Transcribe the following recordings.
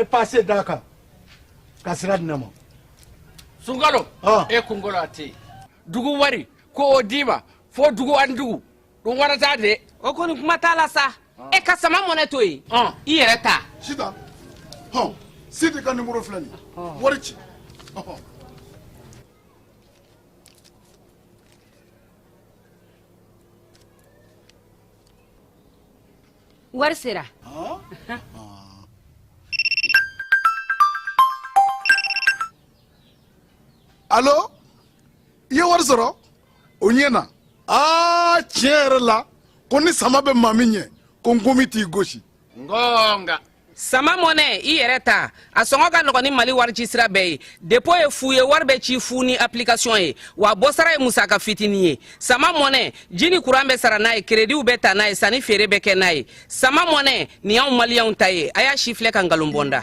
ye pase d'a kan ka sira di ne ma. Sunkalo, e kunkolo a tɛ yen. Dugu wari ko o d'i ma fo dugu ani dugu ɗum waɗata de. O kɔni kuma t'a la sa, e ka sama mɔnɛ to yen, i yɛrɛ ta. Sitan, hɔn, Sidi ka nimoro filɛ nin ye, wari ci. Wari sera. Alo, i ye wari sɔrɔ o ɲɛ na. Aa, tiɲɛ yɛrɛ la, ko ni sama bɛ maa min ɲɛ, ko nkomi t'i gosi. Ngonga. Sama mɔnɛ, i yɛrɛ ta, a sɔngɔ ka nɔgɔn ni Mali wari ci sira bɛɛ ye. Dépôt ye fu ye, wari bɛ ci fu ni application ye, wa bɔsara ye musaka fitinin ye. Sama mɔnɛ, ji ni kuran bɛ sara n'a ye, créditw bɛ ta n'a ye, sanni feere bɛ kɛ n'a ye. Sama mɔnɛ nin y'anw maliyɛnw ta ye. A y'a si filɛ ka nkalon bɔ n da.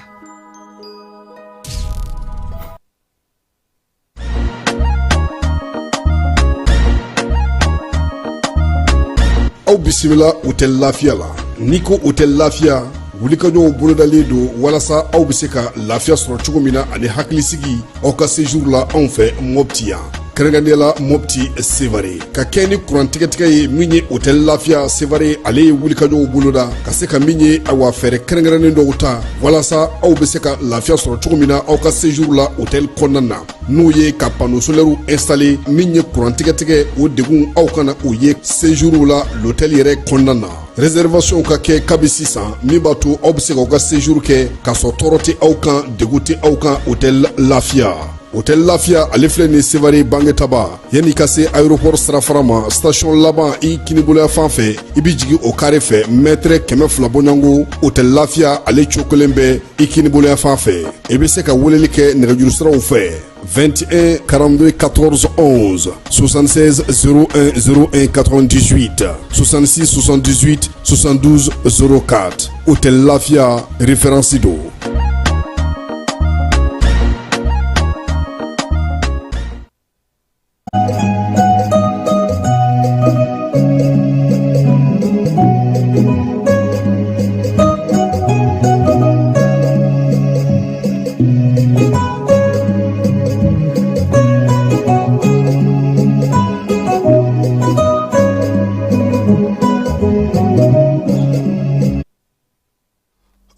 Aw bisimila Hôtel Lafiya la. N'i ko Hôtel Lafiya, wulikajɔw bolodalen don walasa aw bɛ se ka lafiya sɔrɔ cogo min na ani hakilisigi aw ka séjour la anw fɛ Mopti yan, kɛrɛnkɛrɛnnenya la Mopti Sevare. Ka kɛ ni kuran tigɛtigɛ ye, min ye Hôtel Lafiya Sevare, ale ye wulikajɔw boloda ka se ka min ye, awa, fɛɛrɛ kɛrɛnkɛrɛnnen dɔw ta walasa aw bɛ se ka lafiya sɔrɔ cogo min na aw ka séjour la hôtel kɔnɔna na, n'o ye ka panneau solaire installé. Min ye kuran tigɛtigɛ, o degun aw kana o ye séjour la l'hôtel yɛrɛ kɔnɔna na. Réservation ka kɛ kabi sisan, min b'a to aw bɛ se k'aw ka séjour kɛ k'a sɔrɔ tɔɔrɔ tɛ aw kan, degun tɛ aw kan. Hôtel Lafiya, Hôtel Lafiya, ale filɛ nin Sevare Bangetaba, yanni ka se aéroport sirafara ma, station laban i kiniboloya fan fɛ, i bɛ jigin o kare fɛ, mètre 200 bɔɲɔgɔnko, Hôtel Lafiya ale cokolen bɛ i kiniboloya fan fɛ. I bɛ se ka weleli kɛ nɛgɛjuru siraw fɛ: 21 42 14 11, 76 01 01 98, 66 78 72 04. Hôtel Lafia, référence don.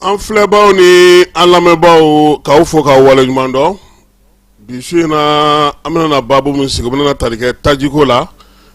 An filɛbaw ni an lamɛnbaaw, k'aw fo k'aw waleɲuman dɔn. Bi su in na, an bɛna na baabu min sigi, o bɛna tali kɛ tajiko la.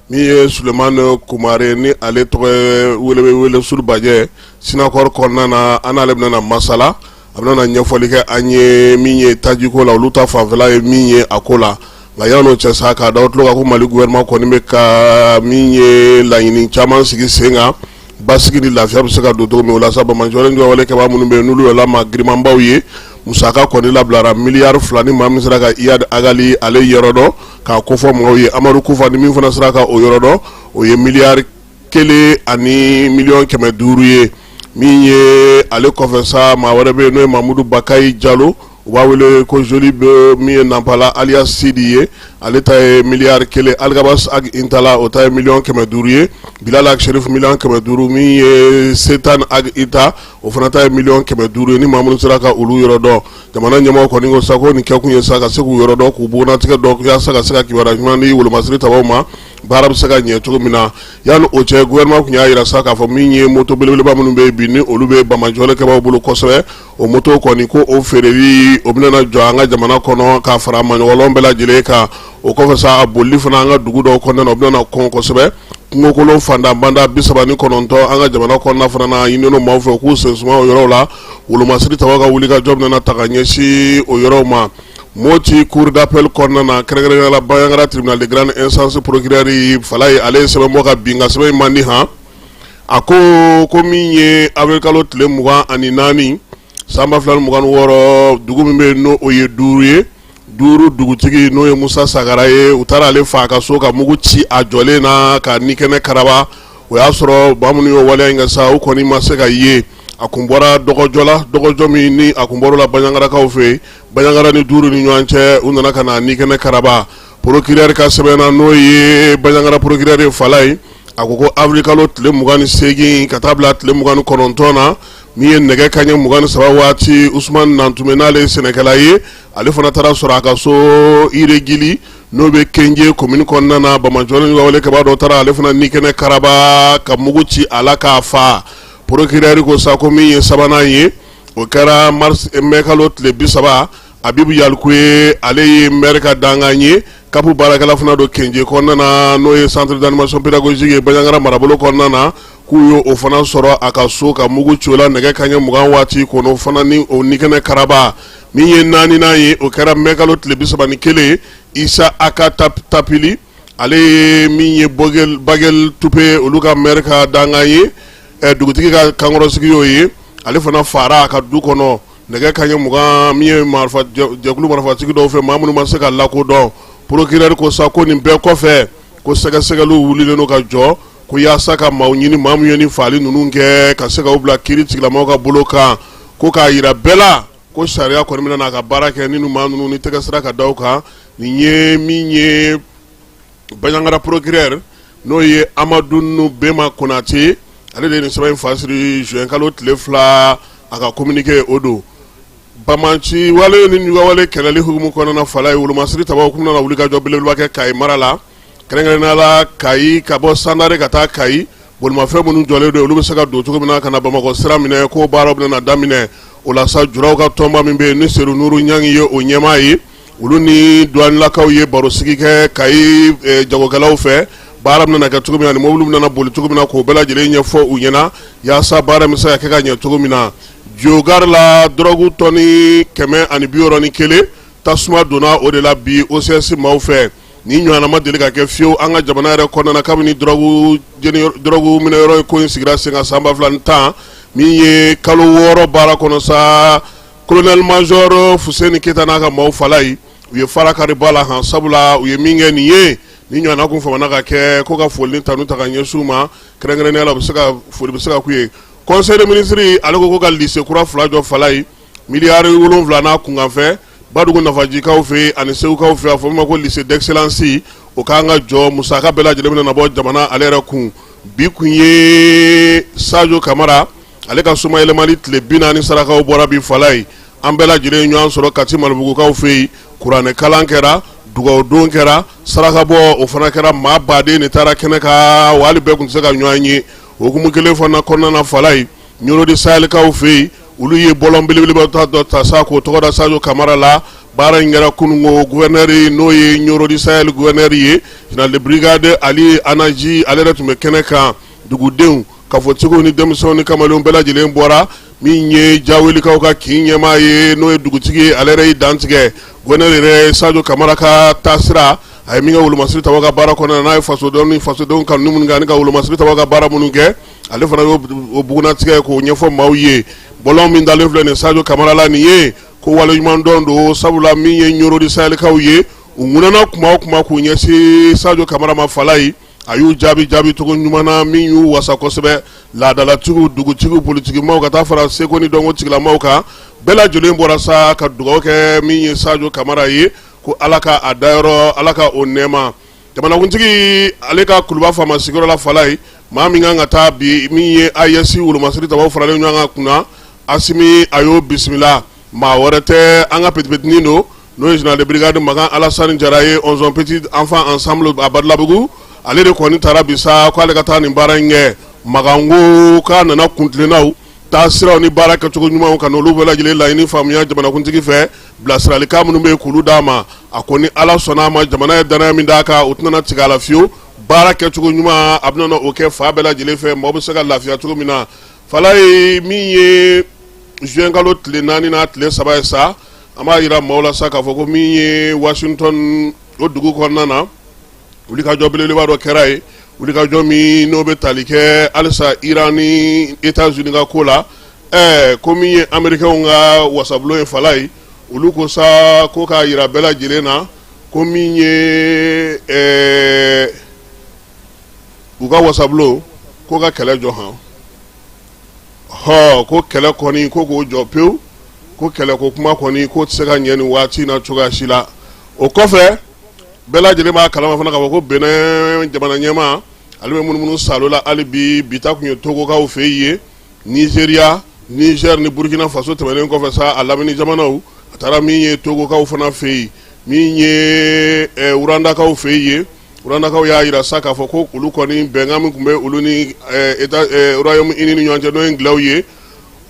Min ye Sulemani Kumare ni ale tɔgɔ ye wele bɛ wele Surubajɛ Sinakɔrɔ kɔnɔna na, an n'ale bɛna na masala. A bɛna na ɲɛfɔli kɛ an ye min ye tajiko la, olu ta fanfɛla ye min ye a ko la. Nka yan'o cɛ sa, k'a da aw tulo kan ko Mali gouvernement kɔni bɛ ka min ye laɲini caman sigi sen kan, basigi ni lafiya bɛ se ka don cogo min. O la sa, banbaanciwale wale kɛbaa minnu bɛ yen, n'olu yɛrɛ maa girinmanbaw ye, musaka kɔni labilara miliyari 2 ni maa min sera ka Iyad Ag Ghali ale yɔrɔ dɔn k'a kofɔ mɔgɔw ye. Amadu Kufa ni min fana sera ka o yɔrɔ dɔn, o ye miliyari 1 ani miliyɔn 500 ye. Min ye ale kɔfɛ sa, maa wɛrɛ bɛ yen, n'o ye Mamudu Bakayi Jalo, u b'a wele ko Joli bɛ min ye Nanpala alias Sidi ye, ale ta ye miliyari 1. Alghabass Ag Intalla, o ta ye miliyɔn 500 ye. Bilal Ag Acherif, miliyɔn 500. Min ye Setan Ag Ita, o fana ta ye miliyɔn 500 ye. Ni maa minnu sera ka olu yɔrɔ dɔn, jamana ɲɛmɔgɔ kɔni ko sa ko nin kɛkun ye sa ka se k'u yɔrɔ dɔn, k'u bugunnatigɛ dɔn, yaasa ka se ka kibaruya ɲuman di wolomasiri tabaw ma, baara bɛ se ka ɲɛ cogo min na. Yanni o cɛ, gouvernement tun y'a jira sa k'a fɔ min ye moto belebeleba minnu bɛ yen bi, ni olu bɛ banbaanciwale kɛbaaw bolo kosɛbɛ, o moto kɔni ko o feereli o bɛna jɔ an ka jamana kɔnɔ ka fara maɲɔgɔlɔn bɛɛ lajɛlen kan. O kɔfɛ sa, a bolili fana an ka dugu dɔw kɔnɔna na, o bɛna kɔn kosɛbɛ. Kungokolon fantanbanda 39 an ka jamana kɔnɔna fana na, ɲininen maaw fɛ k'u sen suma o yɔrɔw la. Wolomasiri tabaw ka wulikajɔ bɛna ta ka ɲɛsin o yɔrɔw ma. Moti cour d'appel kɔnɔna na, kɛrɛnkɛrɛnnenya la Bandiagara tribunal de grande instance, procureur Falaye, ale ye sɛbɛn bɔ ka bin, nka sɛbɛn in man di han. A ko ko min ye avril kalo tile 24 san 2026, dugu min bɛ yen n'o o ye Duuru ye, Duuru dugutigi n'o ye Musa Sagara ye, u taara ale fa ka so ka mugu ci a jɔlen na ka ni kɛnɛ karaba. O y'a sɔrɔ maa minnu y'o waleya in kɛ sa, u kɔni ma se ka ye. A kun bɔra dɔgɔjɔ la, dɔgɔjɔ min ni a kun bɔra la Bandiagarakaw fɛ yen, Bandiagara ni Duuru ni ɲɔgɔn cɛ, u nana ka na ni kɛnɛ karaba. Procureur ka sɛbɛn na, n'o ye Bandiagara procureur Falaye, a ko ko avril kalo tile 28 ka taa bila tile 29 na, Min ye nɛgɛ kanɲɛ 23 waati, Usumani Nantume, n'ale ye sɛnɛkɛla ye, ale fana taara sɔrɔ a ka so Iregili, n'o bɛ Kenje commune kɔnɔna na. Banbaanci wale kɛbaa dɔ taara ale fana ni kɛnɛ karaba ka mugu ci a la k'a fa. Procureur ko sa ko min ye sabanan ye, o kɛra mars mai kalo tile 30. Abibu Yalikuye, ale ye maire ka dankan ye, CAP baarakɛla fana don Kenje kɔnɔna na, n'o ye centre d'animation pédagogique ye Bandiagara marabolo kɔnɔna na, k'u ye o fana sɔrɔ a ka so ka mugu ci o la nɛgɛ kanɲɛ 20 waati kɔnɔ fana ni o ni kɛnɛ karaba. Min ye naaninan ye, o kɛra mai kalo tile 31. Isa Aka Tapili, ale ye min ye Bagel Tupe, olu ka maire ka dankan ye, dugutigi ka kankɔrɔsigi y'o ye, ale fana fara a ka du kɔnɔ nɛgɛ kanɲɛ 20, min ye marifa jɛkulu marifatigi dɔw fɛ, maa minnu ma se ka lakodɔn. Procureur ko sa ko nin bɛɛ kɔfɛ, ko sɛgɛsɛgɛliw wulilen don ka jɔ ko yaasa ka maaw ɲini, maa min ye nin faali ninnu kɛ, ka se ka u bila kiiri tigilamaaw ka bolo kan, ko k'a jira bɛɛ la ko sariya kɔni bɛna n'a ka baara kɛ ni maa ninnu ni tɛgɛ sera ka da u kan. Nin ye min ye Bandiagara procureur, n'o ye Amadu Bema Konate, ale de ye nin sɛbɛn in fasiri juin kalo tile 2, a ka communiqué o don. Banbaanci wale ni wale kɛlɛli hukumu kɔnɔna, Falaye, wolomasiri tabaw k'u nana wulikajɔ belebeleba kɛ Kayi mara la, kɛrɛnkɛrɛnnenya la Kayi, ka bɔ Sandare ka taa Kayi, bolimafɛn minnu jɔlen don, olu bɛ se ka don cogo min na ka na Bamakɔ sira minɛ, k'o baaraw bɛna daminɛ. O la sa, juraw ka tɔnba min bɛ yen ni Sedu Nuru Ɲangi ye o ɲɛmaa ye, olu ni duwanilakaw ye barosigi kɛ Kayi jagokɛlaw fɛ, baara bɛna kɛ cogo min na ani mobili bɛna boli cogo min na, k'o bɛɛ lajɛlen ɲɛfɔ u ɲɛna yaasa baara bɛ se ka kɛ ka ɲɛ cogo min na. Jogari la, dɔrɔgu tɔni 161, tasuma donna o de la bi OCS maaw fɛ. Ni ɲɔgɔnna ma deli ka kɛ fiyewu an ka jamana yɛrɛ kɔnɔna na kabini dɔrɔgu minɛyɔrɔ ko in sigira sen kan san 2010. Min ye kalo 6 baara kɔnɔ sa, colonel major Fuseni Keyita n'a ka maaw, Falaye, u ye fara kari ba la han, sabula u ye min kɛ nin ye, ni ɲɔgɔnna kun famana ka kɛ, ko ka foli ni tanu ta ka ɲɛsin u ma, kɛrɛnkɛrɛnnenya la u bɛ se ka foli bɛ se ka k'u ye. Conseil des ministres, ale ko ka lycée kura 2 jɔ Falaye, miliyari 7 n'a kunkanfɛ, Badugu Nafajikaw fɛ yen ani Segukaw fɛ, a fɔ min ma ko lycée d'excellence, o k'an ka jɔ, musaka bɛɛ lajɛlen bɛna bɔ jamana ale yɛrɛ kun. Bi kun ye Sajo Kamara ale ka somayɛlɛmali tile 40 sarakaw bɔra bi Falaye. An bɛɛ lajɛlen ɲɔgɔn sɔrɔ Kati Malibugukaw fɛ yen, kuranɛ kalan kɛra, dugawudon kɛra, sarakabɔ o fana kɛra, maa baden de taara kɛnɛ kan wa hali bɛɛ tun tɛ se ka ɲɔgɔn ye. O hukumu kelen fana kɔnɔna na, Falaye, Ɲɔrɔ du Sahelikaw fɛ yen, olu ye bɔlɔn belebeleba dɔ ta sa k'o tɔgɔ da Sajo Kamara la. Baara in kɛra kununko. Gouverneur, n'o ye Ɲɔrɔ du Sahel gouverneur ye, général de brigade Ali Anaji, ale yɛrɛ tun bɛ kɛnɛ kan. Dugudenw, kafotigiw ni denmisɛnw ni kamalenw bɛɛ lajɛlen bɔra. Min ye Jawelikaw ka kin ɲɛmaa ye, n'o ye dugutigi ye, ale yɛrɛ y'i dantigɛ. Gouverneur yɛrɛ, Sajo Kamara ka taasira, a ye min kɛ wolomasiri tabaw ka baara kɔnɔna na, n'a ye fasodenw ni fasodenw kanu minnu kɛ ani ka wolomasiri tabaw ka baara minnu kɛ, ale fana y'o bugunnatigɛ k'o ɲɛfɔ maaw ye. Bɔlɔn min dalen filɛ nin Sajo Kamara la nin ye, ko waleɲumandɔn don, sabula min ye Ɲɔrɔ du Sahelikaw ye, u ŋunana kuma o kuma k'u ɲɛsin Sajo Kamara ma, Falaye, a y'u jaabi jaabi cogo ɲuman na min y'u wasa kosɛbɛ. Laadalatigiw, dugutigiw, politikimaw, ka taa fara seko ni dɔnko tigilamaw kan, bɛɛ lajɛlen bɔra sa ka dugawu kɛ min ye Sajo Kamara ye, ko Ala ka a dayɔrɔ, Ala ka o nɛɛma. Jamanakuntigi ale ka Kuluba faama sigiyɔrɔ la, Falaye, maa min kan ka taa bi, min ye AES wolomasiri tabaw faralen ɲɔgɔn kan kunna, Asimi a y'o bisimila. Maa wɛrɛ tɛ, an ka petipetinin don, n'o ye général de brigade Makan Alasani Jara ye, 11 petits enfants ensemble a Badalabugu. Ale de kɔni taara bi sa k'ale ka taa nin baara in kɛ. Makan ko k'a nana kuntilennaw taasiraw ni baara kɛcogo ɲumanw ka n'olu bɛɛ lajɛlen laɲini faamuya jamanakuntigi fɛ, bilasiralikan minnu bɛ yen k'olu d'a ma. A ko ni Ala sɔnna a ma, jamana ye danaya min d'a kan, o tɛna tigɛ a la fiyewu. Baara kɛcogo ɲuman, a bɛna o kɛ fan bɛɛ lajɛlen fɛ, maaw bɛ se ka lafiya cogo min na. Falaye, min ye juin kalo tile 4 n'a tile 3 ye sa, an b'a jira maaw la sa k'a fɔ ko min ye Washington, o dugu kɔnɔna na, wulikajɔ belebeleba dɔ kɛra yen, wulikajɔ min n'o bɛ tali kɛ halisa Iran ni États-Unis ka ko la. Ko min ye Américains ka wasabulon ye, Falaye, olu ko sa ko k'a jira bɛɛ lajɛlen na ko min ye u ka wasabulon ko ka kɛlɛ jɔ han hɔ, ko kɛlɛ kɔni ko k'o jɔ pewu, ko kɛlɛ ko kuma kɔni k'o tɛ se ka ɲɛ nin waati in na cogoya si la. O kɔfɛ, bɛɛ lajɛlen b'a kalama fana k'a fɔ ko Benin jamana ɲɛmaa, ale bɛ munumunu saalo la hali bi. Bi ta tun ye Togokaw fɛ yen, Nizeriya, Niger ni Burkina Faso tɛmɛnen kɔfɛ sa a lamini jamanaw a taara min ye Togokaw fana fɛ yen min ye Rwandakaw fɛ yen Rwandakaw y'a jira sa k'a fɔ ko olu kɔni bɛnkan min tun bɛ olu ni Royaume-Uni ni ɲɔgɔn cɛ n'o ye Anglais ye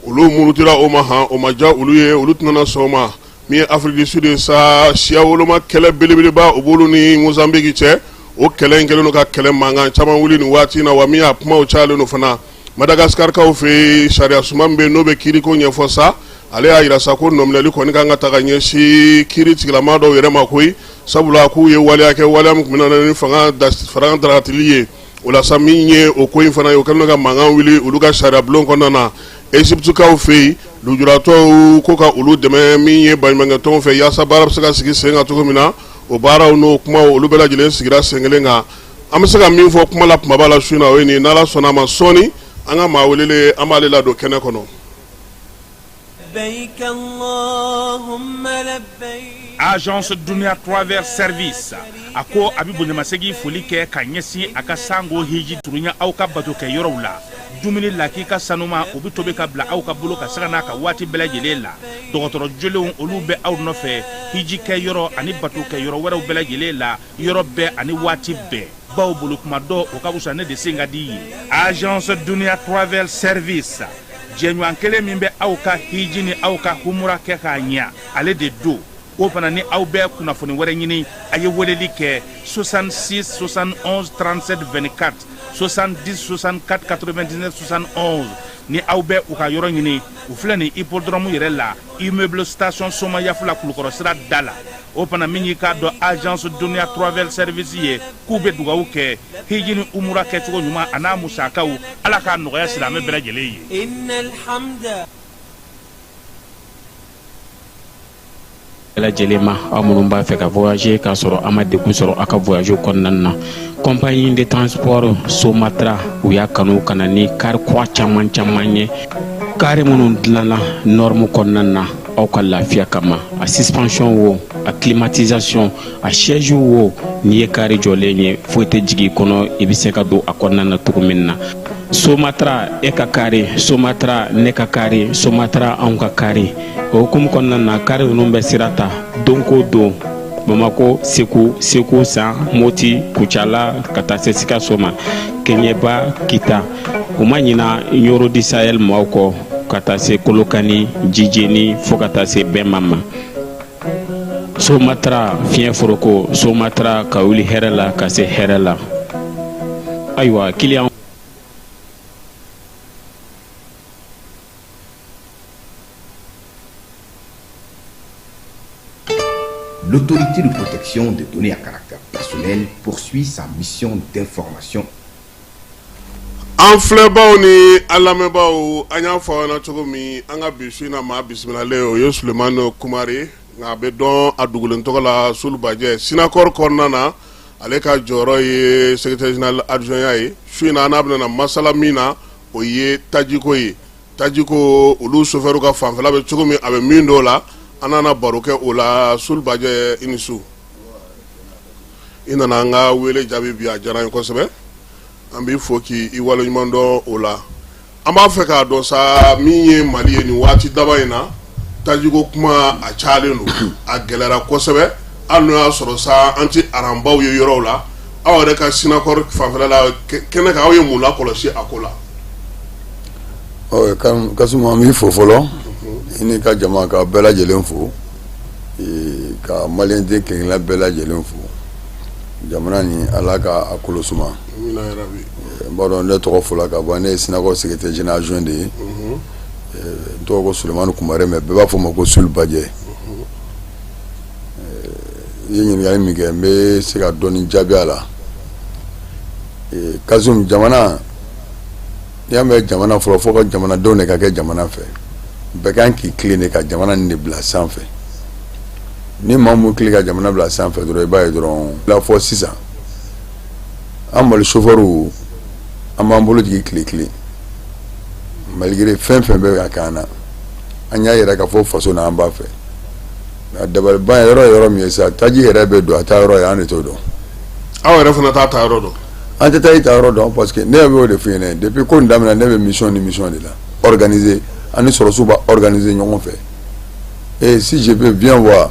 olu murutira o ma han o ma diya olu ye olu tɛna sɔn o ma min ye Afrique du Sud ye sa siya woloma kɛlɛ belebeleba o b'olu ni Mozambique cɛ o kɛlɛ in kɛlen don ka kɛlɛ mankan caman wuli nin waati in na wa min y'a kumaw cayalen don fana Madagascarkaw fɛ yen sariya sunba min bɛ yen n'o bɛ kiiriko ɲɛfɔ sa ale y'a jira sa ko nɔminɛli kɔni kan ka ta ka ɲɛsin kiiri tigilama dɔw yɛrɛ ma koyi sabula k'u ye waleya kɛ waleya min tun bɛ na ni fanga darakatili ye o la sa min ye o ko in fana ye o kɛlen don ka mankan wuli olu ka sariya bulon kɔnɔna na Égyptekaw fɛ yen lujuratɔw ko ka olu dɛmɛ min ye baɲumankɛtɔnw fɛ yaasa baara bɛ se ka sigi sen kan cogo min na o baaraw n'o kumaw olu bɛɛ lajɛlen sigira sen kelen kan an bɛ se ka min fɔ kuma la kumaba la su in na o ye nin ye n'Ala sɔnna a ma sɔɔni an ka maa welelen an b'ale ladon kɛnɛ kɔnɔ. Agence Dunia Travel Service a ko a bɛ bonyamasegin foli kɛ ka ɲɛsin a ka sango hiji surunya aw ka bato kɛ yɔrɔw la dumuni lakika sanuma o bɛ tobi ka bila aw ka bolo ka sanga n'a ka waati bɛɛ lajɛlen la dɔgɔtɔrɔ jolenw olu bɛ aw nɔfɛ hiji kɛ yɔrɔ ani bato kɛ yɔrɔ wɛrɛw bɛɛ lajɛlen la yɔrɔ bɛɛ ani waati bɛɛ baw bolo kuma dɔ o ka fisa ne de sen ka di ye agence Dunia Travel Service jɛɲɔgɔn kelen min bɛ aw ka hiji ni aw ka humura kɛ k'a ɲɛ ale de don o fana ni aw bɛ kunnafoni wɛrɛ ɲini a ye weleli kɛ 66 71 37 24 70 64 99 71 ni aw bɛ u ka yɔrɔ ɲini u filɛ nin hippodrome yɛrɛ la immeuble station somayaf la kulukɔrɔ sira da la o fana min y'i k'a dɔn agence Dunia Travel Service ye k'u bɛ dugawu kɛ hiji ni umura kɛcogo ɲuman a n'a musakaw ala k'a nɔgɔya silamɛ bɛɛ lajɛlen ye bɛɛ lajɛlen ma aw minnu b'a fɛ ka voyager k'a sɔrɔ a ma degun sɔrɔ aw ka voyage kɔnɔna na compagnie de transport Somatra u y'a kanu ka na ni kari kura caman caman ye kari minnu dilanna norme kɔnɔna na aw ka lafiya kama a suspension wo a climatisation a siège wo n'i ye kari jɔlen ye foyi tɛ jigin i kɔnɔ i bɛ se ka don a kɔnɔna na cogo min na somatra e ka kari somatra ne ka kari somatra anw ka kari o hukumu kɔnɔna na kari ninnu bɛ sira ta don ko don bamako segu segu san moti kucala ka taa se sikaso ma keɲɛba kita u ma ɲina ɲoro du sahel maaw kɔ ka taa se kolokani jijeni fo ka taa se bɛma ma somatra fiɲɛ foroko somatra ka wuli hɛrɛ la ka se hɛrɛ la ayiwa kiliyan L'autorité de protection des données à caractère personnel poursuit sa mission d'information An filɛbaw ni an lamɛnbaaw an y'a fɔ aw ɲɛna cogo min an ka bi su in na maa bisimilalen o ye Sulemani Kumare nka a bɛ dɔn a dugulen tɔgɔ la Sulu Bajɛ Sinakɔri kɔnɔna na ale ka jɔyɔrɔ ye secrétaire général adjoint ye su in na an n'a bɛna masala min na o ye tajiko ye tajiko olu sofɛriw ka fanfɛla bɛ cogo min a bɛ min don o la an nana baro kɛ o la Sulu Bajɛ i ni su i nana an ka wele jaabi bi a diyara an ye kosɛbɛ an b'i fo k'i waleɲuman dɔn o la an b'a fɛ k'a dɔn sa min ye Mali ye nin waati daba in na tajiko kuma a cayalen don a gɛlɛyara kosɛbɛ hali n'o y'a sɔrɔ sa an tɛ aranbaw ye yɔrɔw la aw yɛrɛ ka Sinakɔri fanfɛla la kɛnɛ kan aw ye mun lakɔlɔsi a ko la. Kasimu an b'i fo fɔlɔ i n'i ka jama ka bɛɛ lajɛlen fo ka maliyɛnden kelenkelenna bɛɛ lajɛlen fo jamana ni ala ka a kolo suma n b'a dɔn ne tɔgɔ fɔla ka ban ne ye Sinakɔri secrétaire général adjoint de ye n tɔgɔ ko Sulemani Kumare mais bɛɛ b'a fɔ n ma ko Sulu Bajɛ i ye ɲininkali min kɛ n bɛ se ka dɔɔni jaabi a la Kasimu jamana n'i y'a mɛn jamana fɔlɔ fo ka jamanadenw de ka kɛ jamana fɛ bɛɛ kan k'i tilen de ka jamana nin de bila sanfɛ ni maa mun tilen ka jamana bila sanfɛ dɔrɔn i b'a ye dɔrɔn la fɔ sisan an mali sofɛriw an b'an bolo jigin tile kelen malgré fɛn fɛn bɛ ka k'an na an y'a yira k'a fɔ faso na an b'a fɛ nka dabaliban yɔrɔ ye yɔrɔ min ye sa taji yɛrɛ bɛ don a taa yɔrɔ ye an de t'o dɔn aw yɛrɛ fana t'a taa yɔrɔ dɔn an tɛ taji taa yɔrɔ dɔn parce que ne b'o de f'i ɲɛna depuis ko nin daminɛ ne bɛ mission ni mission de la organiser Ani sɔrɔsiw b'a organiser ɲɔgɔn fɛ. Et si je peux bien voir,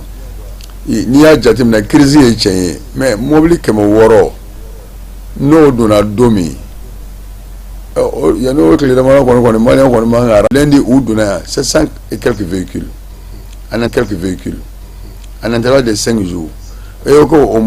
n'i y'a jateminɛ, crise ye tiɲɛ ye, mais mobili 600 n'o donna don min, yanni o tile damadɔ kɔni, maliyɛn kɔni man kan. Lundi u donna yan, 700 et quelques véhicules, en quelques véhicules en intervalle de 5 jours, et ko o